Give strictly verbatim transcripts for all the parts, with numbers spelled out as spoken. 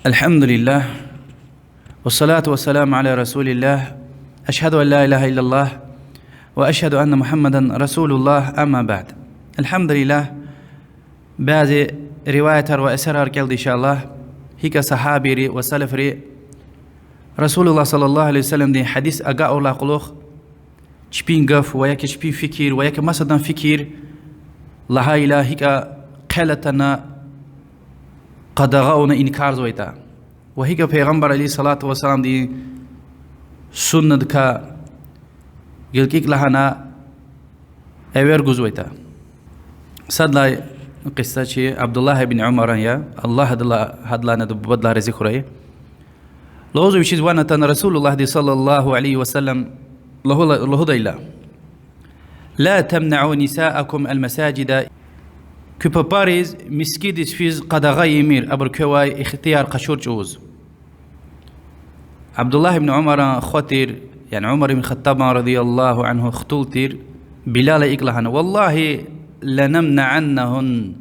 الحمد لله، والصلاة والسلام على رسول الله، أشهد أن لا إله إلا الله، وأشهد أن محمدا رسول الله، أما بعد. الحمد لله, бязи риваятар ва асарар кӀелда, иншаллагь, гьикӀа сагьабийри ва салафри رسول الله صلى الله عليه وسلمдин гьадис агакьайдалай кьулухъ чпин гаф ва яки чпин фикир ва яки масадан фикир лагьайла гьикӀа хъел атана, къадагъа авуна инкарзавайтӀа, ва гьикӀа Пайгъамбар عليه الصلاة والسلامдин суннадикай гилкӀик лагьана эвер гузвайтӀа. Сад лагьай кьиса чи Абдуллагь ибн Умаран я, Аллагь гьадалай, гьадалайни адан бубадилай рази хьурай. Лугьузва вичиз ван атана Расулуллагьди صلى الله عليه وسلم лугьула-, лугьудайла: لا تمنعوا نساءكم المساجد, куь папариз мискӀиндиз физ къадагъа ийимир, абуру квевай ихтияр къачур чӀавуз. Абдуллагь ибн Умаран хва тир, яни Умар ибн Хаттабан رضي الله عنه хтул тир Билала икӀ лагьана: والله لنمنعنهن,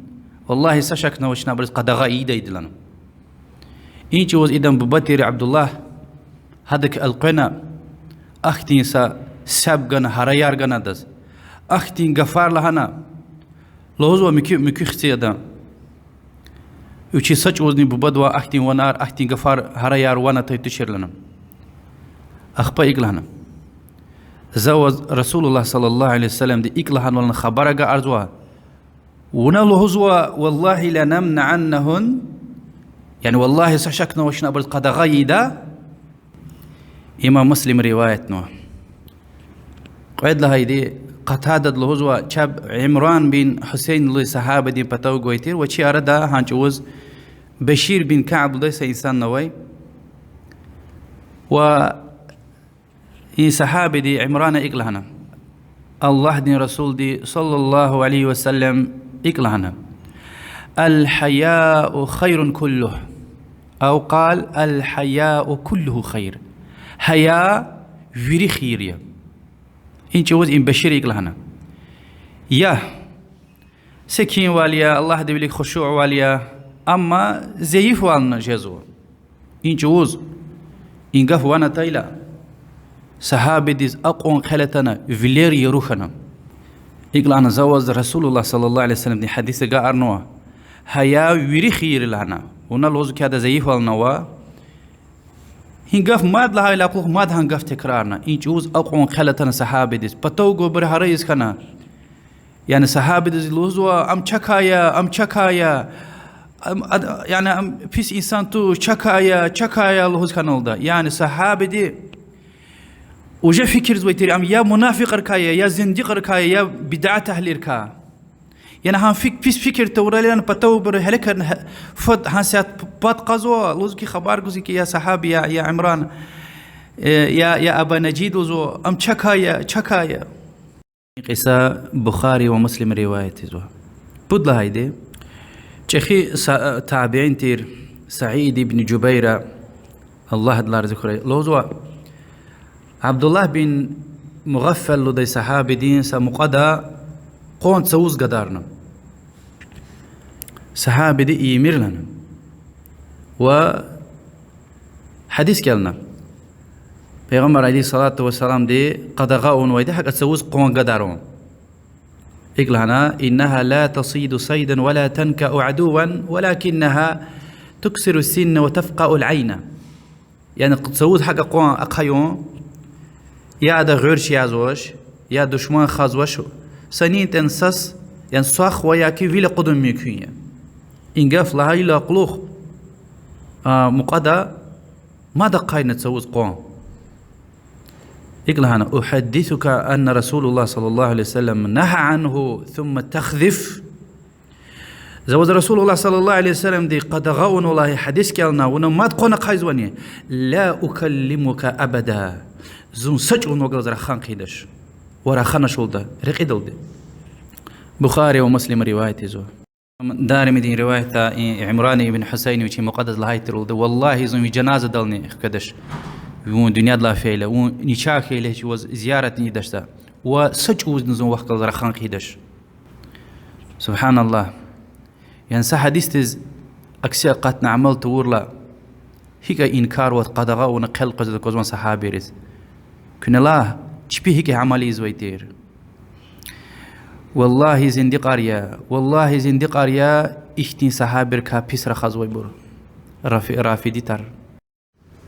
валлагьи, са шакни авач, чна абуруз къадагъа ийидайди лагьана. И чӀавуз идан буба тир Абдуллагь гьадак элкъвена, ахьтин са себ гана, гьараяр гана адаз, ахьтин гафар лагьана, лугьузва муькуь, муькуь хци ада. Вичиз са чӀавузни бубадивай ахьтин ванер, ахьтин гафар, гьараяр ван атай тушир лагьана. Ахпа икӀ лагьана: за ваз Расулуллагь صلى الله عليه وسلمди икӀ лагьанвална хабар агакьарзава. Вуна лугьузва: والله لنمنعنهن, яни валлагьи, са шакни авач, чна абуруз къадагъа ийида. Имам Муслима риваятнава. Кьвед лагьайди, Къатадада лугьузва, чеб Имран бин Гьусейн лугьудай сагьабидин патав гвай тир ва чи арада гьа чӀавуз Башир бин Кааб лугьудай са инсан авай. Ва и сагьабиди Имрана икӀ лагьана: Аллагьдин Расулди صلى الله عليه وسلم икӀ лагьана: الحياء خير كله, أو قال: الحياء كله خير. Гьая вири хийир я. И чӀавуз и Башири икӀ лагьана: я секинвал я, Аллагьдин вилик хушуъвал я, амма зайифвални жезва. И чӀавуз и гаф ван атайла, сагьабидиз акьван хъел атана, вилер яру хьана. ИкӀ лагьана: за ваз Расулуллагь صلى الله عليه وسلمдин гьадис агакьарнава, гьая вири хийир я лагьана, вуна лугьуз квайди зайифвални ава. И гаф мад лагьайдалай кьулухъ мад гьа гаф текрарна. И чӀавуз акьван хъел атана сагьабидиз, патав гвайбур гьарайиз хьана. Яни сагьабидиз лугьузва: ам чакай я, ам чакай я, ам, ад-, яни ам пис инсан туш, чакай я, чакай я лугьуз хьаналда. Яни сагьабиди уже фикирзавай тир, ам я мунафикьрикай я, я зиндикьрикай я, я бидат агьлийрикай. Яни гьам фик-, пис фикир тавурайла, яни патавбур гьелекарна, гьа-, фад гьа сят п-, пад кьазва, лугьуз хьи, хабар гуз хьи, я сагьаби, я, я Имран, э, я, я Аба Нажид, лугьузва, ам чакай я, чакай я. И кьиса Бухари ва Муслима риваятзава. Пуд лагьайди, чӀехи са-, табиин тир Саид ибн Жубайра, Аллагь адалай рази хьурай, лугьузва: Абдуллагь бин Мугъаффал лугьудай сагьабидин са мукьвада къван цавуз гадарна. Сагьабиди ийимир лагьана. Ва гьадис кӀелна: Пайгъамбар عليه الصلاة والسلامди къадагъа авунвайди гьакӀа цавуз къван гадарун. ИкӀ лагьана: إنها لا تصيد صيدا ولا تنكأ عدوا ولكنها تكسر السن وتفقأ العين. Яни цавуз гьакӀа къван ахъаюн, я ада гъуьрч язвач, я душман хазвач, са нин тӀен сас, яни свах ва яки вил акъудун мумкин я. И гаф лагьайдалай кьулухъ, а, мукьвада мад ахъайна цавуз къван. ИкӀ лагьана: أحدثك أن رسول الله صلى الله عليه وسلم نهى عنه ثم تخذف. За ваз Расулуллагь صلى الله عليه وسلمди къадагъа авунвал лагьай гьадис кӀелна, вуна мад къван ахъайзавани? لا أكلمك أبدا. Зун са чӀавуз ваз галаз рахан хъийидач. Ва раханачни валда, рекьидалди. Бухари ва Муслима риваятзава. Даримидин риваятда и Имран ибн Гьусейн вичин мукьвадаз лагьай тир лугьуда: валлагьи, зун ви жаназадални хкведач. Вун дуьньядилай фейила, вун начагъ хьайила чи ваз зияратни ийидач за. Ва са чӀавузни зун вахъ галаз рахан хъийидач. Субгьаналлагь. Яни са гьадисдиз акси акъатна амал тавурла, ГьикӀ инкар аватӀа, къадагъа авуна хъел къвезвай, къвезвай сагьабийриз. Куьне лагь, чпи гьикӀ амал ийизвай тир. Валлагьи, зиндикьар я, валлагьи, зиндикьар я ихьтин сагьабийрикай пис рахазвайбур. Рафи-, рафиди тир.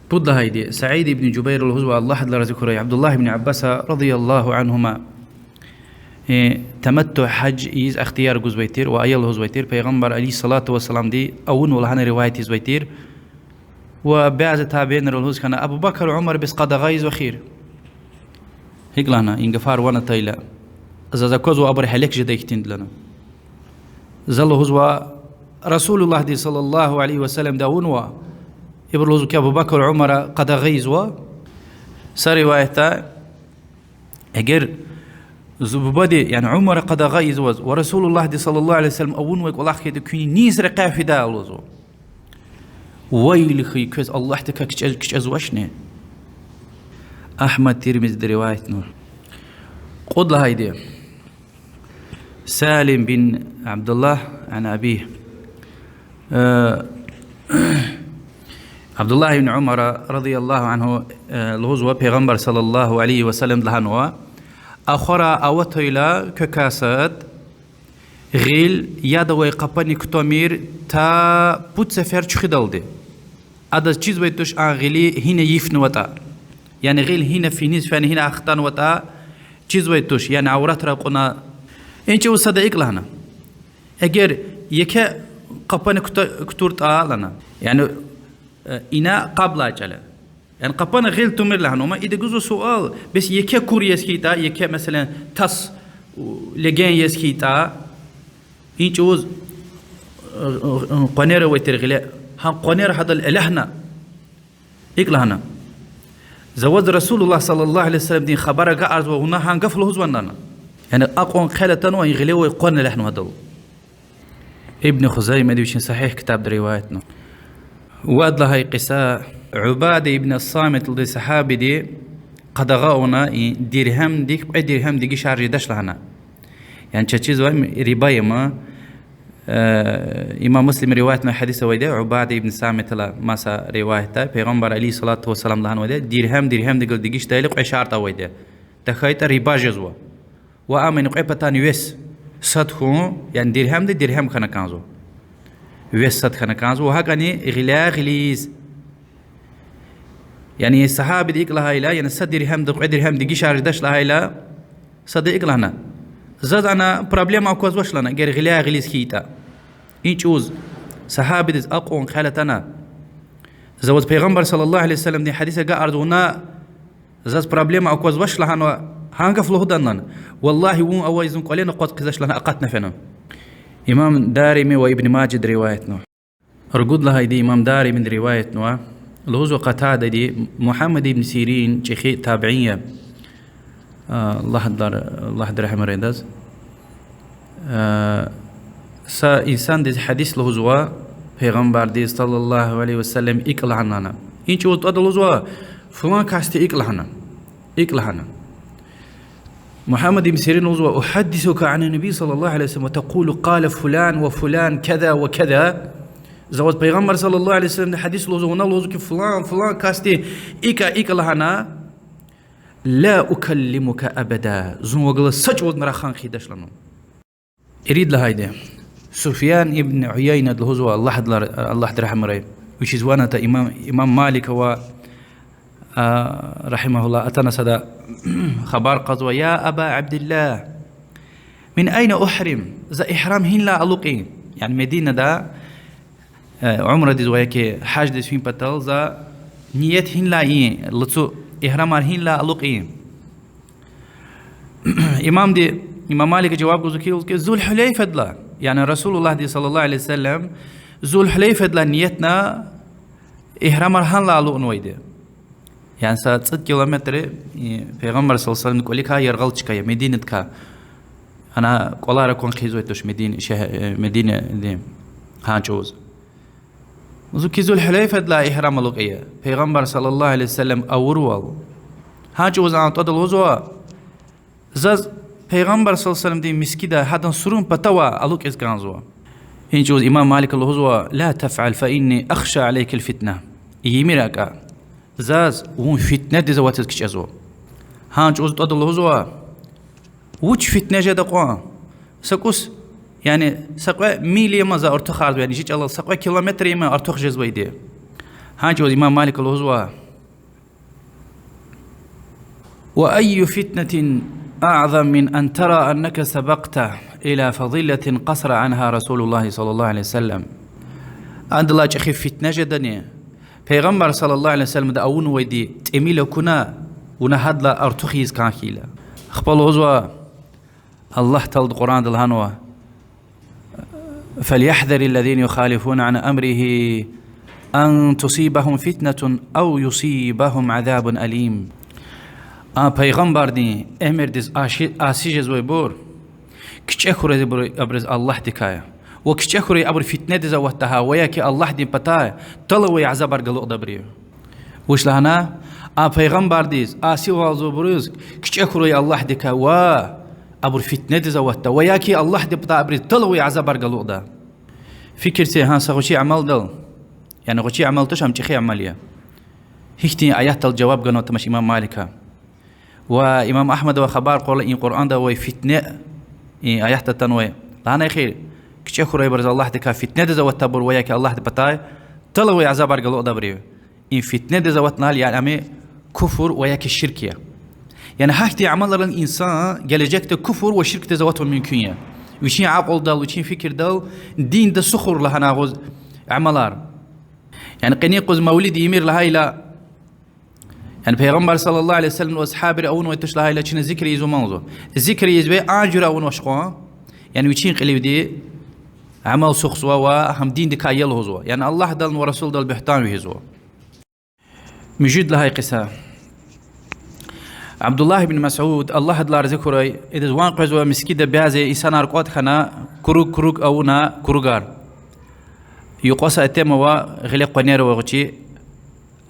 Пуд лагьайди, Саид ибн Жубайр лугьузва, Аллагь адалай рази хьурай, Абдуллагь ибн Аббаса رضي الله عنهما, э, таматтуъ гьаж ийиз ихтияр гузвай тир ва ая лугьузвай тир, Пайгъамбар عليه الصلاة والسلامди авунва лагьана риваят ийизвай тир. Ва бязи табиинри лугьуз хьана, Абу Бакр, Умар бес къадагъа ийизва эхир. ГьикӀ лагьана, и гафар ван атайла, заз аквазва абур гьелек жедай хьтинди лагьана. За лугьузва, Расулуллагьди صلى الله عليه وسلمди авунва, ибур лугьузва хьи, Абу Бакр, Умара къадагъа ийизва. Са риваятда, эгер зи бубади, яни Умара къадагъа ийизваз ва Расулуллагьди صلى الله عليه وسلم авунвай кӀвалах хьайитӀа, куьн низ рекьяй фидай лугьузва. Вайл хьуй квез, Аллагьдикай кичӀе-, кичӀезвачни? Агьмад, Тирмизиди риваятнава. Кьуд лагьайди. Салим бин Абдуллагь عن أبيه. Э, Абдуллагь ибн Умара رضي الله عنه, э, лугьузва, Пайгъамбар صلى الله عليه وسلمди лагьанва: ахварай аватайла квекай сад гъил яд авай къапани кутамир та пуд сефер чуьхуьдалди, адаз чизвай туш а гъили гьина йифнаватӀа. Яни гъил гьина финиз фена, гьина хтанватӀа, чизвай туш, яни авратра кьуна. И чӀавуз сада икӀ лагьана: эгер еке къапани кута-, кутуртӀа лагьана, яни, э, ина къаблай чӀал я. Яни къапани гъил тумир лагьана, амма ида гузва суал, бес еке кур яз хьайитӀа, еке, меселен, тас, у, леген яз хьайитӀа, и чӀавуз, э, э, къванер авай тир гъиле, гьа къванер гьадал элягьна, икӀ лагьана: за ваз Расулуллагь صلى الله عليه وسلمдин хабар агакьарзава, вуна гьа гаф лугьузвани лагьана. Яни акьван хъел атанва и гъиле авай къван элягьнавайдал. Ибн Хузаймади вичин Сагьигь ктабда риваятнава. Вад лагьай кьиса. Убада ибн ас-Самит лугьудай сагьабиди къадагъа авуна и диргьамдик кьве диргьам дегишар жедач лагьана. Яни чаз чизвай риба я им. Э, имам Муслима риваятнавай гьадис авайди я, Убада ибн Самиталай маса риваятда, Пайгъамбар عليه الصلاة والسلام лагьанвайди я, диргьам диргьамдихъ галаз дегишдайла кьве шартӀ авайди я. ТахьайтӀа риба жезва. Ва амни кьве патани вес сад хьун, яни диргьамди диргьам хьана кӀанзава. Вес сад хьана кӀанзава, ва гьакӀни гъиляй гъилиз. Яни сагьабиди икӀ лагьайла, яни са диргьамдихъ кьве диргьам дегишар жедач лагьайла, сада икӀ лагьана: заз ана проблема аквазвач лагьана, эгер гъиляй гъилиз хьайитӀа. И чӀавуз сагьабидиз акьван хъел атана: за ваз Пайгъамбар صلى الله عليه وسلمдин гьадис агакьарзава, вуна заз проблема аквазвач лагьанва, гьа гаф лугьудани лагьана. Валлагьи, вун авай зун кӀвале акъваз хъийизвач лагьана, акъатна фена. Имам Дарими ва Ибн Мажади риваятнава. Ругуд лагьайди, имам Даримиди риваятнава. Лугьузва Къатадади, Мугьаммад ибн Сирин чӀехи табиин я, а, Аллагьди, Аллагьди регьим авурай адаз. Э, са инсандиз гьадис лугьузва, Пайгъамбардиз صلى الله عليه وسلم икӀ лагьана лагьана. И чӀавуз тӀвада лугьузва, фулан касди икӀ лагьана, икӀ лагьана. Мугьаммад ибн Сирин лугьузва: أحدثك عن النبي صلى الله عليه وسلم وتقول قال فلان وفلان كذا وكذا. За ваз Пайгъамбар صلى الله عليه وسلمдин гьадис лугьузва, вуна лугьузва хьи, фулан, фулан касди икӀ, икӀ лагьана. لا أكلمك أبدا. Зун ваз галаз са чӀавузни рахан хъийидач лагьана. Ирид лагьайди. Суфьян ибн Уяйнади лугьузва, Аллагьди, Аллагьди регьим авурай, вичиз ван атӀа имам, имам Малик ава, а, رحمه الله, атана сада хабар кьазва: يا أبا عبد الله، من أين أحرم؟ За игьрам гьинилагьай алукӀин? Яни Мединада, э, умрадиз ва яки гьаждиз фин патал за ният гьинилагьай ийин, лацу, игьрамар гьинилагьай алукӀин? Имамди, имам Малика жаваб гузва хьи, лугьузва хьи, Зул-Гьулейфадилай, яни Расулуллагьди صلى الله عليه وسلم Зул-Гьулейфадилай ниятна игьрамар гьанилагьай алукӀнавайди. Яни са цӀуд километр, и, Пайгъамбар صلى الله عليه وسلمдин кӀваликай яргъал чка я, Мединадикай. Ана кӀвалера кван хъийизвай туш Медин-, шегь-, э, Мединадин гьа чӀавуз. Лугьузва хьи, Зул-Гьулейфадилай игьрам алукӀ ая, Пайгъамбар صلى الله عليه وسلم авурвал. Гьа чӀавуз ана тӀвада лугьузва, заз Пайгъамбар صلى الله عليه وسلمдин мискӀиндай гьадан сурун патавай алукӀиз кӀанзава. И чӀавуз имам Малика лугьузва: لا تفعل، فإني أخشى عليك الفتنة. ийимир акӀа. Заз вун фитнедиз аватиз кичӀезва. Гьа чӀавуз тӀвада лугьузва: вуч фитне жеда кьван? Са кӀус, яни са кьве миль ама за артухарзава, яни жи чӀалал са кьве километр ама артух жезвайди. Гьа чӀавуз имам Малика лугьузва: وأي فتنة أعظم من أن ترى أنك سبقت إلى فضيلة قصر عنها رسول الله صلى الله عليه وسلم؟ Адалай чӀехи фитне жедани, Пайгъамбар صلى الله عليه وسلمди авунвайди тӀимил акуна, вуна гьадалай артух ийиз кӀан хьайила. Ахпа лугьузва, Аллагь Таалади Къуръанда лагьанва: فليحذر الذين يخالفون عن أمره أن تصيبهم فتنة أو يصيبهم عذاب أليم. А Пайгъамбардин эмирдиз аси, аси жезвайбур, кичӀе хьурай абур-, абуруз Аллагьдикай. Ва кичӀе хьурай абур фитнедиз аватда гьа, ва я ки Аллагьдин патай талавай азабар галукьдайбуру. Вуч лагьана? А Пайгъамбардиз асивалзавайбуруз кичӀе хьурай Аллагьдикай ва абур фитнедиз аватда, ва я ки Аллагьдин патай абуруз талавай азабар галукьда. Фикир це, гьа са гъвечӀи амалдал, яни гъвечӀи амал туш, ам чӀехи амал я, гьихьтин аятдал жаваб ганва тамаш имам Малика. Ва имам Агьмадавай хабар кьурла и Къуръанда авай фитне, и аятда атанвай, лагьана эхир: кичӀе хьурай абуруз Аллагьдикай, фитнедиз аватдайбур ва я ки Аллагьдин патай талавай азабар галукьдайбуру. И фитнедиз аватна, яни ам куфр ва я ки ширк я. Яни гьахьтин амалрал инсан гележекда куфр ва ширкдиз аватун мумкин я. Вичин акьулдал, вичин фикирдал динда сухур лагьана агъуз амалар. Яни къенин юкъуз мавлид ийимир лагьайла, яни Пайгъамбар صلى الله عليه وسلم асгьабри авунвай туш лагьайла, чна зикр ийизва лугьузва. Зикр ийизвай а жуьре авунвач кьван, яни вичин кьиливди амал сухзава ва гьам диндикай я лугьузва. Яни Аллагьдални ва Расулдал буьгьтан вегьизва. Муьжуьд лагьай кьиса. Абдуллагь ибн Масуд, Аллагь адалай рази хьурай, идаз ван къвезва, мискӀинда бязи инсанар кӀватӀ хьана, круг, круг авуна, кругар. Юкьва са итим ава, гъиле къванер ава гъвечӀи.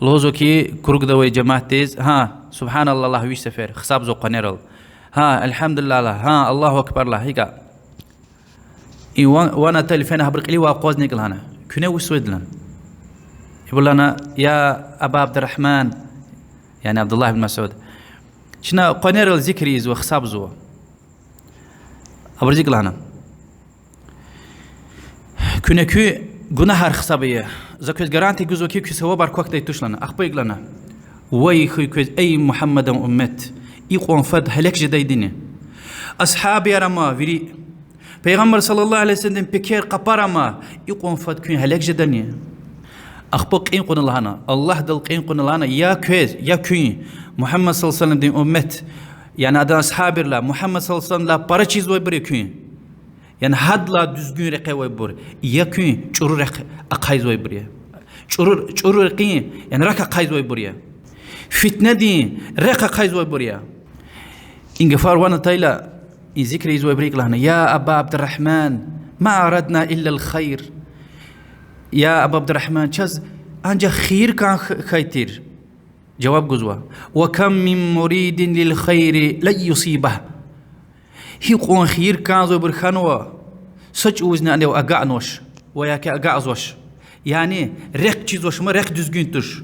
Лугьузва хьи кругда авай жемятдиз: гьа, سبحان الله лагь виш сефер, гьисабзава къванерал. Гьа, الحمد لله лагь, гьа, الله أكبر лагь, гьикӀ. И ван-, ван атайла фена гьабурун кьилив акъвазна икӀ лагьана: куьне вуч ийизвайди лагьана. Ибур лагьана: يا أبا عبد الرحمن, яни Абдуллагь ибн Масуд, чна къванерал зикр ийизва, гьисабзава. Абуруз икӀ лагьана: куьне куь гунагьар гьисаб ая. За квез гарантия гузва хьи, куь савабар квахьдай туш лагьана. Ахпа икӀ лагьана: вай хьуй квез, эй Мугьаммадан уммет, икьван фад гьелек жедайдини? Асгьабияр ама вири, Пайгъамбар صلى الله عليه وسلمдин пекер, къапар ама, икьван фад куьн гьелек жедани? Ахпа кьин кьуна лагьана, Аллагьдал кьин кьуна лагьана: я квез, я куьн, Мугьаммад صلى الله عليه وسلمдин уммет, яни адан асгьабрилай, Мугьаммад صلى الله عليه وسلمдилай пара чизвайбур я куьн. Яни гьадалай дуьзгуьн рекье авайбур, я куьн чӀуру рехъ ахъайзавайбур я. ЧӀуру, чӀуру рекьин, яни рак ахъайзавайбур я. Фитнедин рехъ ахъайзавайбур я. И гафар ван атайла, и зикр ийизвайбуру икӀ лагьана: يا أبا عبد الرحمن, ما أردنا إلا الخير. Я Аба Абдурагьман, чаз анжах хийир кӀан х-, хьайи тир. Жаваб гузва: وكم من مريد للخير لن يصيبه. Гьикьван хийир кӀанзавайбур хьанва, са чӀавузни анал агакьнавач ва я ки агакьзавач. Яни рехъ чизвач ма, рехъ дуьзгуьн туш.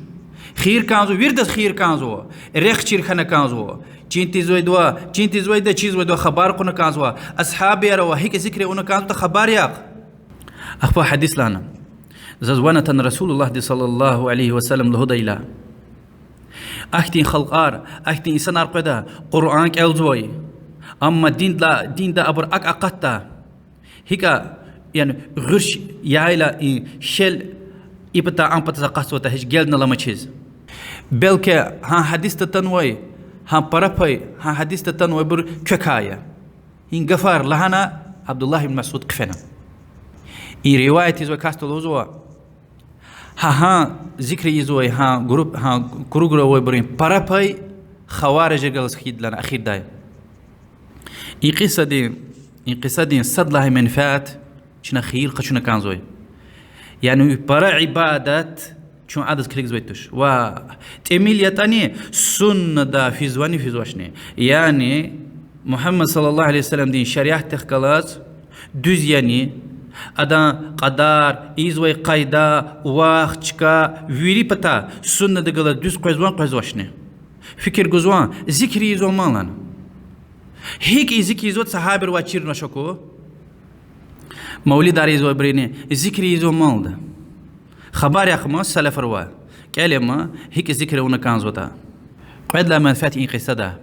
Хийир кӀанзава, виридаз хийир кӀанзава, рехъ чир хьана кӀанзава. Чин тийизвайди ва, чин тийизвайди, чизвайди ва хабар кьуна кӀанзава. Асгьабияр ава, гьикӀ зикр авуна кӀанзаватӀа хабар яхъ. Ахпа гьадис лагьана: заз ван атана Расулуллагьди صلى الله عليه وسلم лугьудайла: ахьтин халкьар, ахьтин инсанар къведа, Къуръан кӀелзавай, амма динда, динда абур акӀ акъатда. ГьикӀ, яни гъуьрч яйла и хьел и пата, а патаз акъатзаватӀа, гьич гелдин аламатиз. Белки гьа гьадисда атанвай, гьа пара пай, гьа гьадисда атанвайбур квекай я. И гафар лагьана, Абдуллагь ибн Масуд хъфена. И риваят ийизвай касди лугьузва: гьа, гьа зикр ийизвай, гьа групп, гьа кругра авайбурун пара пай хаварижрихъ галаз хьайиди лагьана эхирдай. И кьисадин, и кьисадин сад лагьай менфят чна хийир къачуна кӀанзавай. Яни пара ибадат чун адаз килигзавай туш. Ва тӀимил ятӀани суннада физвани физвачни. Яни Мугьаммад صلى الله عليه وسلمдин шариатдихъ галаз дуьз яни, Адан кьадар, ийизвай къайда, вахт, чка, вири пата суннада галаз дуьз къвезван, къвезвачни. Фикир гузван, зикр ийизван ман лагьана. ГьикӀ и зикр ийизватӀа, сагьабийривай чирнавач аку. Мавлидар ийизвайбурини зикр ийизван ман лда. Хабар яхъ ман салафривай, кӀел ман, гьикӀ зикр авуна кӀанзаватӀа. Кьвед лагьай менфят и кьисада.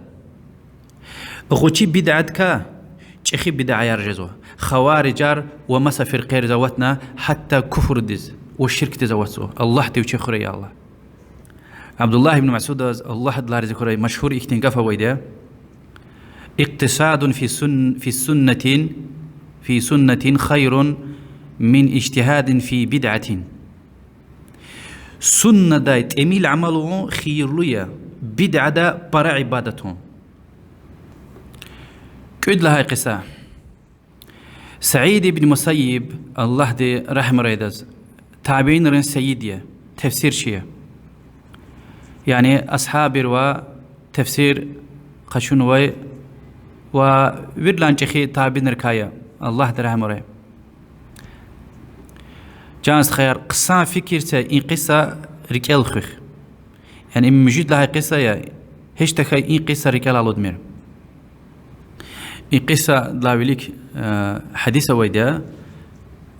ГъвечӀи бидадикай чӀехи бидаяр жезва. Хаварижар ва маса фиркъайриз аватна, гьатта куфрдиз ва ширкдиз аватзава. Аллагьди вичи хуьрай, я Аллагь. Абдуллагь ибн Масудаз, Аллагь адалай рази хьурай, машгьур ихьтин гаф авайди я: اقتصاد في سن-، في سنة، في سنة خير من اجتهاد في بدعة. Суннадай тӀимил амал авун хийирлу я бидада пара ибадатдин. КӀуьд лагьай кьиса. Саид ибн Мусаййиб, Аллагьди рагьмурай адаз, табиинрин сайид я, тефсирчи я. Яни асгьабийривай тефсир къачунвай ва виридалай чӀехи табиинрикай я, Аллагьди рагьмурай. Чан стхаяр, хъсан фикир це и кьиса рикӀел хуьх. Яни им муьжуьд лагьай кьиса я, гьич тахьай и кьиса рикӀелай алудмир. И кьисадилай вилик, э, гьадис авайди я,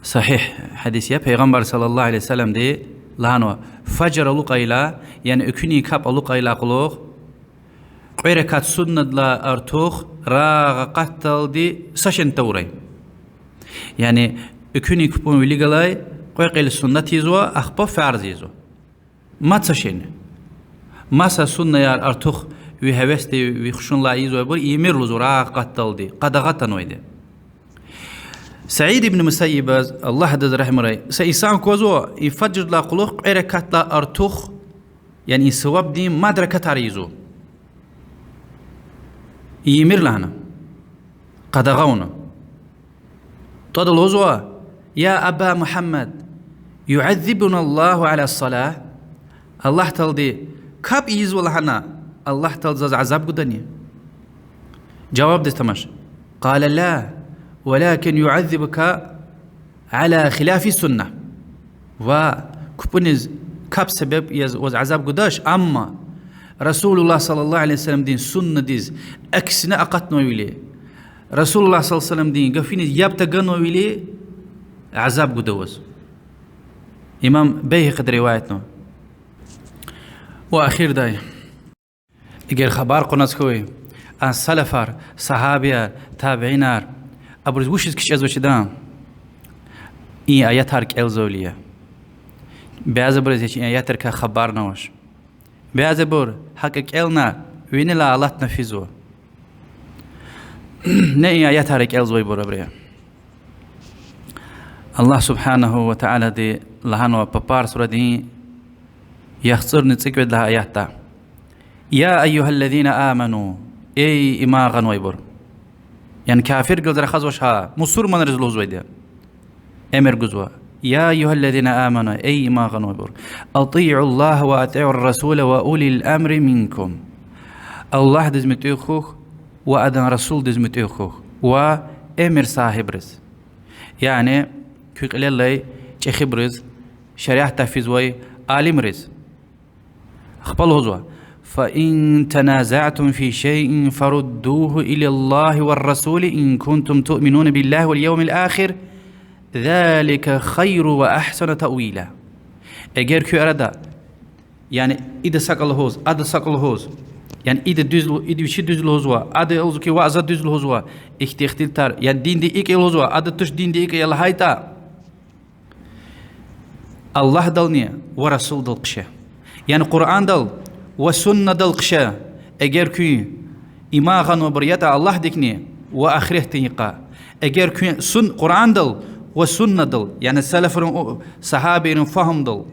сагьигь гьадис я, Пайгъамбар صلى الله عليه وسلمди лагьанва: фажр алукьайла, яни экуьнин капӀ алукьайла кьулухъ кьве ракат суннадилай артух рагъ акъатдалди са шейни тавурай. Яни экуьнин капӀун вилик галай кьве кьил суннат ийизва, ахпа фарз ийизва. Мад са шейни. Маса суннаяр артух ви гьевесди, ви хушуналди ийизвайбур ийимир лугьузва рагъ акъатдалди, къадагъа атанвайди. Саид ибн Мусаййибаз, Аллагь адаз рагьмурай, са инсан аквазва, и фажрдилай кьулухъ кьве ракатдилай артух, яни и савабдин мад ракатар ийизва. Ийимир лагьана. Къадагъа авуна. ТӀвада лугьузва: يا أبا محمد، يعذبنا الله على الصلاة؟ Аллагь Таалади капӀ ийизва лагьана, Аллагь Таалади заз азаб гудани? Жавабдиз тамаш. قال: لا، ولكن يعذبك على خلاف السنة. Ва капӀуниз, капӀ себеб яз ваз азаб гудач, амма رسول الله صلى الله عليه وسلمдин суннадиз аксина акъатнавайвиляй, رسول الله صلى الله عليه وسلمдин гафуниз яб таганвайвиляй азаб гуда ваз. Имам Байгьакъиди риваятнава. Ва ахирдай, эгер хабар кьуназ хьуй, а салафар, сагьабияр, табиинар, абуруз вучиз кичӀезва чида, и аятар кӀелзавайвиляй? Бязибуруз гьич и аятрикай хабарни авач. Бязибуру гьакӀ кӀелна, винелай алатна физва. Не и аятар кӀелзавайбур абуру я. Аллагь سبحانه وتعالىди лагьанва Папар сурадин яхцӀурни цӀикьвед лагьай аятда: يا أيها الذين آمنوا, эй иман гъанвайбур. Яни кафиррилай рахазвач гьа, мусурманриз лугьузвайди я. Эмир гузва: يا أيها الذين آمنوا, эй иман гъанвайбур, أطيعوا الله وأطيعوا الرسول وأولي الأمر منكم. Аллагьдиз муьтӀуьгъ хьухь ва Адан Расулдиз муьтӀуьгъ хьухь ва эмир сагьибриз. Яни куь кьилелай чӀехибуруз, шариатда физвай алимриз. Ахпа лугьузва: فإن تنازعتم في شيء فردوه إلى الله والرسول إن كنتم تؤمنون بالله واليوم الآخر، ذلك خير وأحسن تأويلا. Эгер куь арада, яни ида са кӀвале лугьуз, ада са кӀвале лугьуз, яни ида дуьз лу-, ида вичи дуьз лугьузва, ада лугьузва хьи, ваъ, за дуьз лугьузва, ихьтин ихтилатар, яни динди икӀ я лугьузва, ада туш, динди икӀ я лагьайтӀа, Аллагьдални ва Расулдал хъше. Яни Къуръандал ва Суннадал хъше, эгер куьн иман гъанвайбур ятӀа Аллагьдикни ва ахиратдин йикъа. Эгер куьн сун-, Къуръандал ва Суннадал, яни салафрин, сагьабийрин фагьумдал,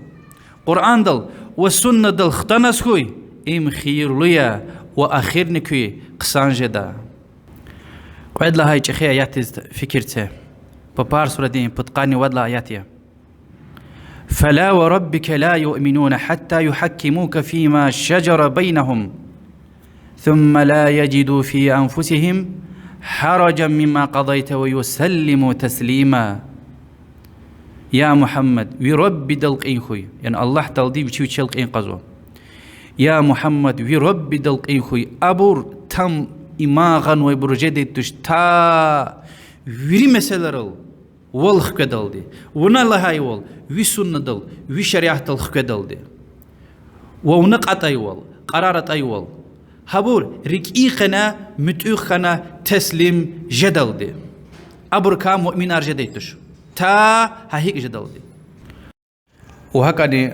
Къуръандал ва Суннадал хтаназ хьуй, им хийирлу я ва ахирни куь хъсан жеда. Кьвед лагьай чӀехи аятдиз фикир це. Папар сурадин пудкъанни вад лагьай аят я. فلا وربك لا يؤمنون حتى يحكموك فيما شجر بينهم ثم لا يجدوا في أنفسهم حرجا مما قضيت ويسلموا تسليما. Я Мугьаммад, ви Раббидал кьин хьуй, яни Аллагь Таалади вичи вичел кьин кьазва. Я Мугьаммад, ви Раббидал кьин хьуй, абур там иман гъанвайбур жедай туш, та вири месэлайрал вал хкведалди, вуна лагьайвал, ви суннадал, ви шариатдал хкведалди. Ва вуна кьатӀайвал, къарар атӀайвал, гьабур рикӀин къене муьтӀуьгъ хьана теслим жедалди. Абурукай муъминар жедай туш, та гьа гьикӀ жедалди. Ва гьакӀни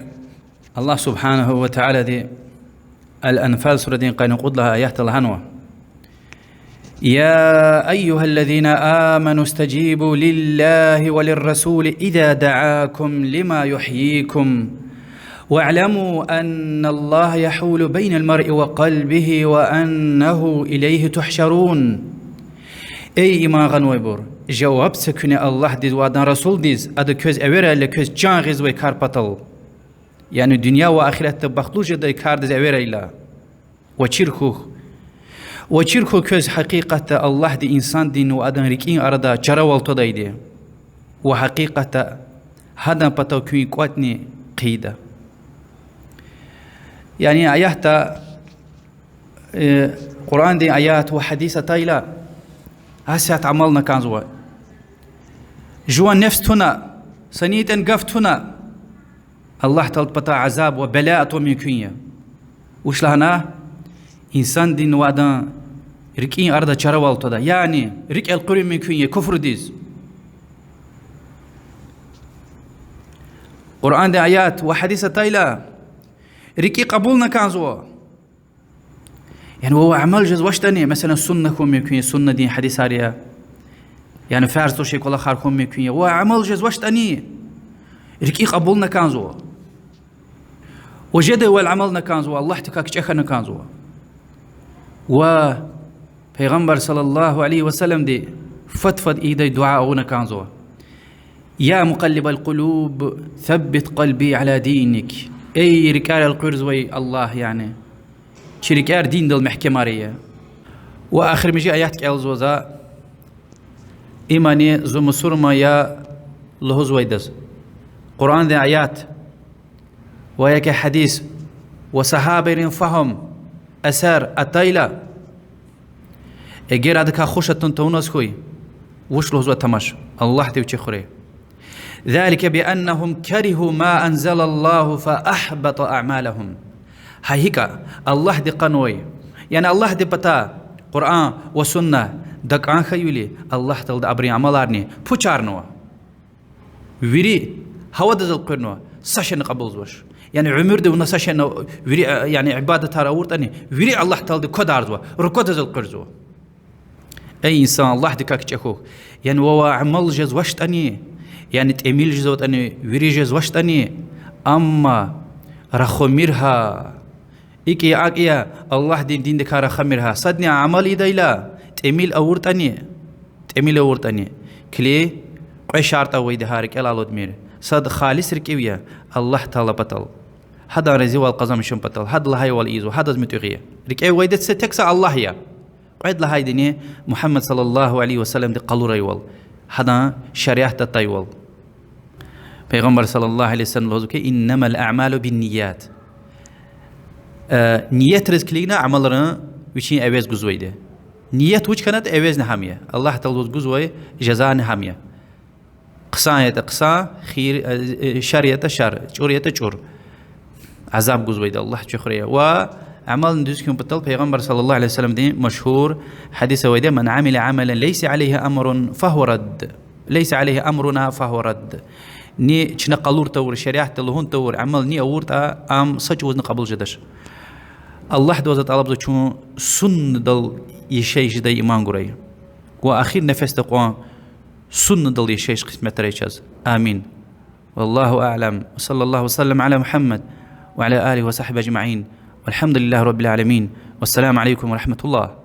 Аллагь سبحانه وتعالىди Ал-Анфал сурадин къанни кьуд лагьай аятда лагьанва: يا أيها الذين آمنوا استجيبوا لله وللرسول إذا دعاكم لما يحييكم واعلموا أن الله يحول بين المرء وقلبه وأنه إليه تحشرون. Эй иман гъанвайбур, жаваб це куьне Аллагьдиз ва Адан Расулдиз, Ада квез эверайла квез чан гъизвай кар патал, яни дуьнья ва ахиратда бахтлу жедай кардиз эверайла. Ва чир хьухь, ва чир хьухь квез гьакъикъатда Аллагьди инсандин ва адан рикӀин арада чаравал твадайди, ва гьакъикъатда гьадан патав куьн кӀватӀни хъийида. Яни аятда, э, Къуръандин аят ва гьадис атайла, гьасятда амална кӀанзава. Жуван нефс туна, са ни ятӀани гаф туна, Аллагь Тааладин патай азаб ва бела атун мумкин я. Вуч лагьана? Инсандин ва адан рикӀин арада чаравал твада. Яни рикӀ элкъуьрун мумкин я куфрдиз. Къуръандин аят ва гьадис атайла, рикӀи кьабулна кӀанзава. Яни ва, ва амал жезвачтӀани, месела, сунна хьун мумкин я, суннадин гьадисар я, яни фарз тушир кӀвалахар хьун мумкин я, ва амал жезвачтӀани, рикӀи кьабулна кӀанзава. Ва жедайвал амална кӀанзава, Аллагьдикай кичӀе хьана кӀанзава. Ва Пайгъамбар صلى الله عليه وسلمди фад-фад ийидай дуьа авуна кӀанзава: يا مقلب القلوب ثبت قلبي على دينك. Эй рикӀер элкъуьрзавай Аллагь, яни чи рикӀер диндал мягькемарая. Ва ахиримжи аят кӀелзава за, имни зун мусурман я лугьузвайдаз. Къуръандин аят ва я гьадис ва сагьабайрин фагьум, асар атайла, эгер адакай хуш атун тавуназ хьуй, вуч лугьузва тамаш, Аллагьди вичи хуьрай: ذلك بأنهم كرهوا ما أنزل الله فأحبط أعمالهم. Гьа икӀ, Аллагьди кьунвай, яни Аллагьдин патай Къуръан ва сунна дакӀан хьайивиляй, Аллагь Таалади абурун амаларни пучарнава. Вири гьавадиз элкъуьрнава, са шейни кьабулзавач. Яни уьмуьрда вуна са шейни, вири, яни ибадатар авуртӀани, вири Аллагь Таалади квадарзава, руквадиз элкъуьрзава. Эй инсан, Аллагьдикай кичӀе хьухь. Яни вавай амал жезвачтӀани, яни тӀимил жезватӀани, вири жезвачтӀани, амма рахамир гьа. ИкӀ я, акӀ я, Аллагьдин диндикай рахамир гьа. Садни амал ийидайла, тӀимил авуртӀани, тӀимил авуртӀани, килиг, кьве шартӀ авайди гьа рикӀелай алудмир. Сад халис рикӀив я, Аллагь Таала патал, гьадан разивал къазанмишун патал, гьада лагьайвал ийизва, гьадаз муьтӀуьгъ я. РикӀевайди це тек са Аллагь я. Кьвед лагьайдини Мугьаммад صلى الله عليه وسلمди къалурайвал, гьадан шариатда атайвал. Пайгъамбар صلى الله عليه وسلم лугьузва хьи: إنما الأعمال بالنيات. Э, ниятриз килигна амалрин вичин эвез гузвайди. Ният вуч хьанатӀа, эвезни гьам я. Аллагь Тааладиз гузвай жазани гьам я. Хъсан ятӀа хъсан, хийир, э, шар ятӀа шар, чӀур ятӀа чӀур. Азаб гузвайди Аллагь чухрая. Ва амални дуьз хьун патал Пайгъамбар صلى الله عليه وسلمдин машгьур гьадис авайди: من عمل عملا ليس عليه أمر فهو رد. ليس عليه أمرنا فهو رد. Ни чна къалур тавур, шариатда лугьун тавур амал ни авуртӀа, ам са чӀавузни кьабул жедач. Аллагьдивай за тӀалабзава чун суннадал яшайиш жедай иман гурай. Ва эхир нефесда кьван суннадал яшайиш къисметрай чаз. Амин. والله أعلم، وصلى الله وسلم على محمد وعلى آله وصحبه أجمعين، والحمد لله رب العالمين، والسلام عليكم ورحمة الله.